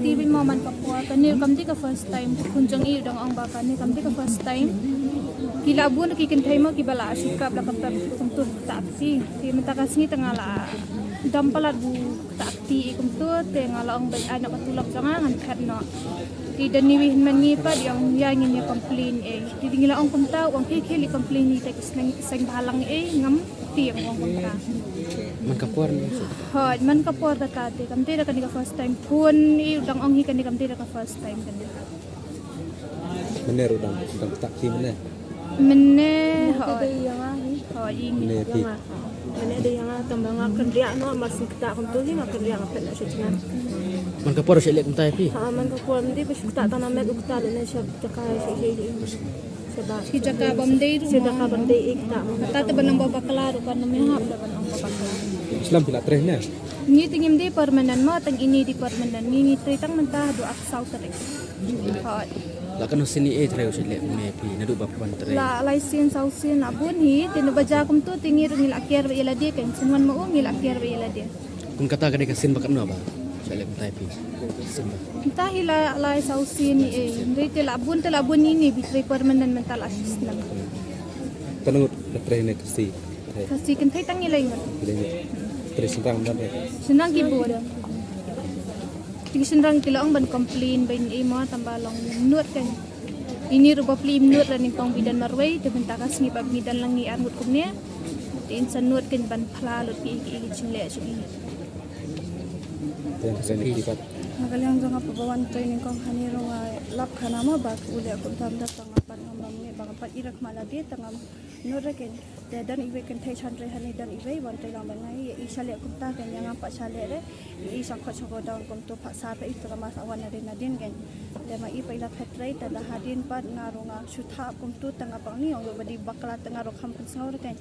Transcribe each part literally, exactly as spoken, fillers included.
Te bad mo man ka por kane kam dei ka first time, khun jong i u dang ong ba kane kam dei ka first time. Ki la bun ki kynthei mo kiba la shu kap la ka pep kumtu ktah kti. Te mynta ka sngi te nga la dom palat bu ktah kti i kumtu, te nga la ong ba ai noh ka tulop jong nga ngan phet noh. Te da ngi wi hynmen ngi pat i ong ïa ngin ïa complain ei. Te ngi la ong kumta, u ong khie khie leit complain ïa ita ki seng, seng bhalang ei, ngam tieng, u ong kumta. Man ka por ne? Hooid, man ka por kata te kam dei da kane ka first time. Khun i u dang ong hi kane kam dei da ka first time kane. Mynne ruh dang, dang ktah kti mynne? Mynne, hooid. Hooid, i ngi. Mynne phi? Mynne dei ïa nga tang ba nga kynriah noh, mar shu ktah kumtu hi nga kynriah nga phet noh sha jngai. Man ka por shu leh kumta ïa phi? Ha, man ka por mynta ba shu ktah tang na met u ktah leh na sha jaka sha sha sha. Sha ba. Sha jaka bym dei ruh. Sha jaka bym dei i ktah. Kata te ban ong ba bakla ruh kan ym hap da ban ong ba bakla. Snem phi la trei ne? Ngi te ngim dei permanent mo, tang ine dei permanent. Ngi ngi trei tang mynta haduh arphew saw tarik. Hooid. La katno sien i trei u shu leh mynne phi naduh ba phi wan trei? La lai sien saw sien, a bun hi, te naba jia kumtu te ngi ruh ngi la kiar bad ïa lade kan, sien wan ma u ngi la kiar bad ïa lade. Kum kata ka dei ka sien ba katno ba shu leh mynta phi? Sien ba. Mynta hi la lai saw sien i ei, hynrei te la bun, te la bun ine ba trei permanent mynta la shi snem. Katno ngut ka trei ne Khasi? Khasi kynthei tang i lai ngut. Trei shynrang mynta ne? Shynrang ki bun. Ki shynrang ki la ong ban complain ba in ei mo tang ba long nud kan. Ini ruh ba plie nud la nyngkong ba i don marwei, te mynta ka sngi ba ngi don lang ngi ar ngut kumne. Te in sa nud kan ban phla lut ki ki ki jingleh jong i. Te ka seng ki pat. Na ka liang jong nga ba wan trei nyngkong hani ruh nga lap khana mo ba u leh kumta mynta tang nga pat ngam lam ne ba nga pat i rek ma lade tang ngam nud re kan. Te don iwei kynthei shan trei hani, don iwei wan trei lang ba ngai i sha leh kumta kan, ïa nga pat sha leh re. I sha khot sha godown kumtu pat sar pat i tara ma sa wan nadien nadien kan. Te ma i pat i la phet trei, te da hadien pat nga ruh nga shu thap kumtu, te nga pat ngi ong ba dei bakla, te nga ruh kham pynsngew re kan.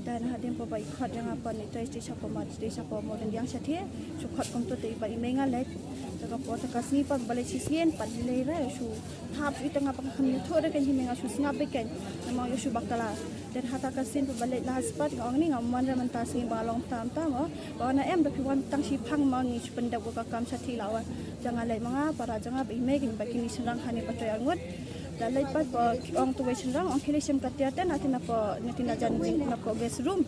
Te na hadien pat ba i khot ïa nga pat ni trei, trei shapoh ma, trei shapoh Mawryngkneng shathie. Shu khot kumtu te i pat i mei nga leit. Te ka por te ka sngi pat ba leit shisien pat i lei re shu thap shu i, te nga pat kham ïathuh re kan, hi mei nga shu sngap beit kan. Namar ïa shu bakla. Te hata ka sien pat ba leit last pat nga ong ni ngam wan re mynta sngi ba long tam tam mo. Ba wan em da phi wan tang shiphang ma ngi shu pyndep ka kam shathie la wan. Jong nga leit ma nga, para jong nga bad i mei, kine ba kine shynrang hani ba trei arngut. Da leit pat ba ki ong tu wei shynrang ong khie leit shem ka tiar te na ti na po, na ti na jan jing na po guest room.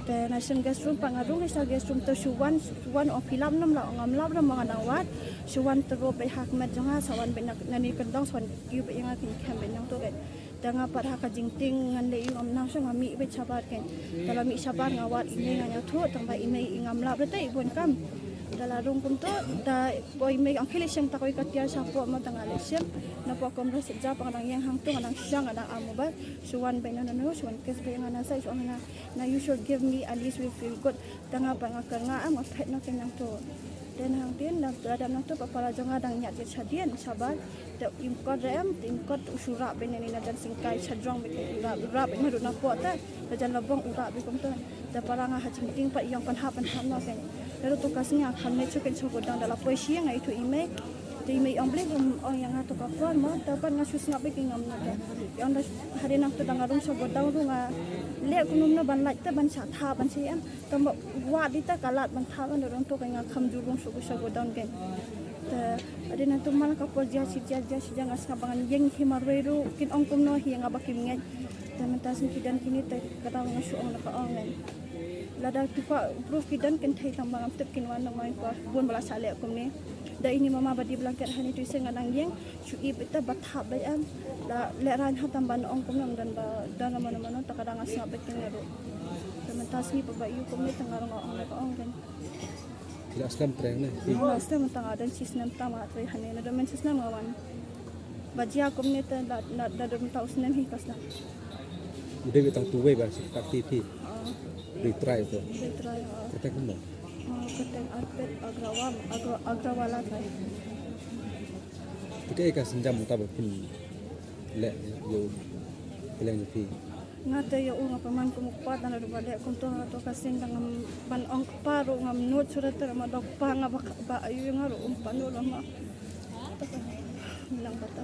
Te na shem guest room pat nga rung sha guest room te shu wan, shu wan ong phi lap ne ym lap, ong ngam lap re ma nga dang wad. Shu wan te ruh beit ha khmat jong nga, sa wan beit na, na ni kyndong, sa wan ïa beit ïa nga, kine khem beit nangtu beit. Te nga pat ha ka jingtieng ngan leh ïa u ngam nang shu nga mih beit shabar kan. Te la mih shabar nga wad i mei nga ïathuh tang ba i mei i ngam lap re te i bun kam. Te la rung kumtu te ba i mei ong khie leit shem ta kawei ka tiar shapoh mo, te nga leit shem. Na poh kamra shet jap nga dang ïeng hangtu nga dang shong nga dang am mobile. Shu wan beit na na na shu wan kiss beit ïa nga na side shu ong na na you should give me at least we feel good. Te nga pat nga kyrngah em nga phet noh kein nangtu. Te na hangtien na dap nangtu pat para jong nga dang ñiad ïa shadien shabar. Te im kot re em, te im kot u shu rah beit na ni na jan singkai shajrong beit, u rah, u rah beit naduh na poh te. Te jan labong u rah beit kumta. Te para nga ha jingtieng pat i ong pynhap pynhap noh kein. Te ruh to ka sngi nga kham leit shuh kein sha godown, da la poi shi nga ïathuh i mei. Te i mei i ong balei ym ong ïa nga to ka por mo, te pat nga shu sngap beit kein ngam noh te. I ong da hadien nangta da nga rung sha godown ruh nga leh kumno kumno ban lait te ban shah thap ban shah em. Tang ba wad ita ka lad ban thap, nda dang to ka nga kham ju rung shuh sha godown kein. Te hadien nangta man la ka por jia shi jia jia shi jia nga sngap ba ngan ïeng hi marwei ruh kin ong kumno hi ïa nga ba kim ngeit. Te mynta shen ki don kine te ka dang nga shu ong na ka ong kein. Lada ki kwah proof ki don kynthei tang ba ngam tip kin wan na mai kwah bun ba la sah leh kumne. Da ini mama ba die blanket hani tu ise nga dang ïeng. Shu ïa beit te ba thap beit em. La lehraiñ ha tam ban ong kumno ym don ba don mano mano ta ka dang nga sngap beit kein nga ruh. Te mynta sngi pat ba ïoh kumne te nga ruh nga ong ne ka ong kein. Phi la slem trei ne? Nga la slem mynta nga don shisnem tam nga trei hangne, naduh mynta shisnem nga wan. Ba jia kumne te la, la, la don mynta u snem hi ka slem. U dei tang tu wei ba shi ka ti phi. Ah. Dei trai to. Dei trai, ah. Kata kumno? Ah, kata Arpit Agrawal, Agra-, Agrawala trai. Te kaei ka sienjam uta ba phin leh ïa u pylleng jong phi? Nga te ïa u nga pynman kum u kpa, tang da ba leh kumto nga to ka sien da ngam ban ong kpa ruh ngam nud shuh te, ma da kpa nga ba, ba ayu nga ruh um pynlut ruh ma. Nang ba ta.